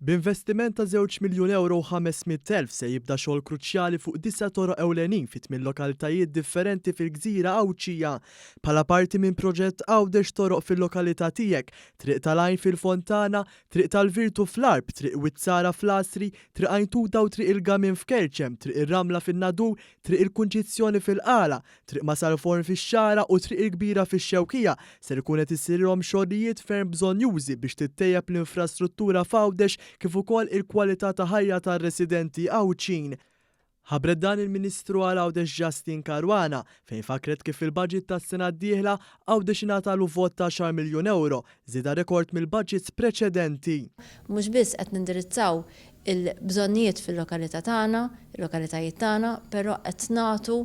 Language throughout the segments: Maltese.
B'investiment ta' żewġ miljun ewro u 500,000 se jibda xogħol kruċjali fuq disa' toroq ewlenin fi tmien lokalitajiet differenti fil-gżira Għawdxija. Bħala parti minn proġett Għawdex Toroq fil-Lokalità Tiegħek, Triq tal-Għajn fil-Fontana, Triq tal-Virtu fl-Għarb, Triq Wied Sara fl-Għasri, Triq Għajntuta u Triq il-Gamin f'Kerċem, Triq ir-Ramla fin-Nadur, Triq il-Kunċizzjoni fil-Qala, Triq Masalforn fix-Xagħra u Triq il-Kbira fix-Xewkija ser ikun qed isirilhom xogħlijiet ferm bżonnjużi biex tittejjeb l-infrastruttura f'Għawdex kif ukoll il-kwalità ta' ħajja tar-residenti Għawdxin. Ħabbret dan il-Ministru għal Għawdex Justyne Caruana fejn fakkret kif fil-budget tas-sena d-dieħla Għawdex ingħatalu vot ta' għaxar miljun ewro, żieda rekord mill-budgets preċedenti. Mhux biss qed nindirizzaw il-bżonnijiet fil-lokalità tagħna, il-lokalitajiet tagħna, però qed nagħtu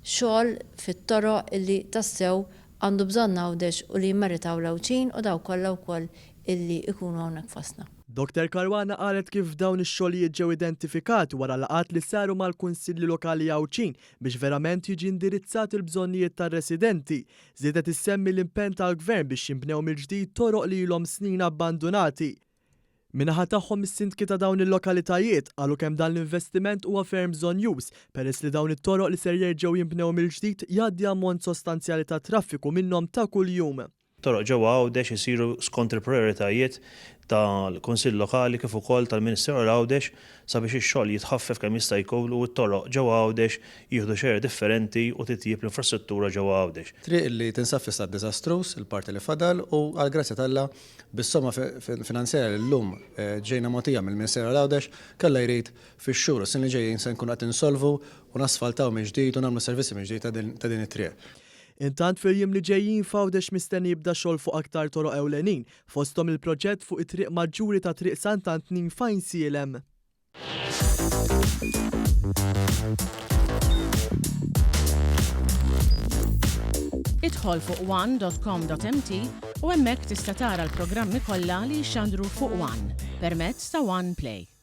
xogħol fit-toroq illi tassew għandu bżonn Għawdex u li jimmeritaw l-Għawdxin u dawk kollha wkoll illi jkunu hawnhekk fostna. Dottor Caruana qalet kif dawn ix-xogħlijiet ġew identifikati wara laqgħat li saru mal-Kunsilli Lokali Għawdxin biex verament jiġi indirizzat il-bżonnijiet tar-residenti. Żiedet issemmi l-impenn tal-Gvern biex jinbnew mill-ġdid toroq li ilhom snin abbandunati. Min-naħa tagħhom is-sindki ta' dawn il-lokalitajiet qalu kemm dan l-investiment huwa ferm bżonnjuż peress li dawn it-toroq li ser jerġgħu jinbnew mill-ġdid jgħaddi ammont sostanzjali ta' traffiku minnhom ta' kuljum. Toroq ġewwa Għawdex isiru skont il-prijoritajiet tal-Kunsill Lokali kif ukoll tal-Ministeru għal Għawdex sabiex ix-xogħol jitħaffef kemm jista' jkun u t-toroq ġewwa Għawdex jieħdu xejra differenti u titjieb l-infrastruttura ġewwa Għawdex. Triq li tinsab fi stat diżastruż, il-parti li fadal u għall-grazzja t'Alla Bis-somma finanzjarja li llum ġejna mogħtija mill-Ministeru għal Għawdex, k'Alla jrid, fix-xhur u s-snin li ġejjin se nkunu qed insolvu u nasfaltaw mill-ġdid u nagħmlu servizzi mill-ġdid ta' din it-triq. Intant fil-jiem li ġejjin f'Għawdex mistenni jibda xogħol fuq aktar toroq ewlenin, fosthom il-proġett fuq it-triq maġġuri ta' Triq Sant'Antnin f'Għajnsielem. Idħol fuq one.com.mt u hemmhekk tista' tara l-programmi kollha li jixxandru fuq One permezz ta' One Play.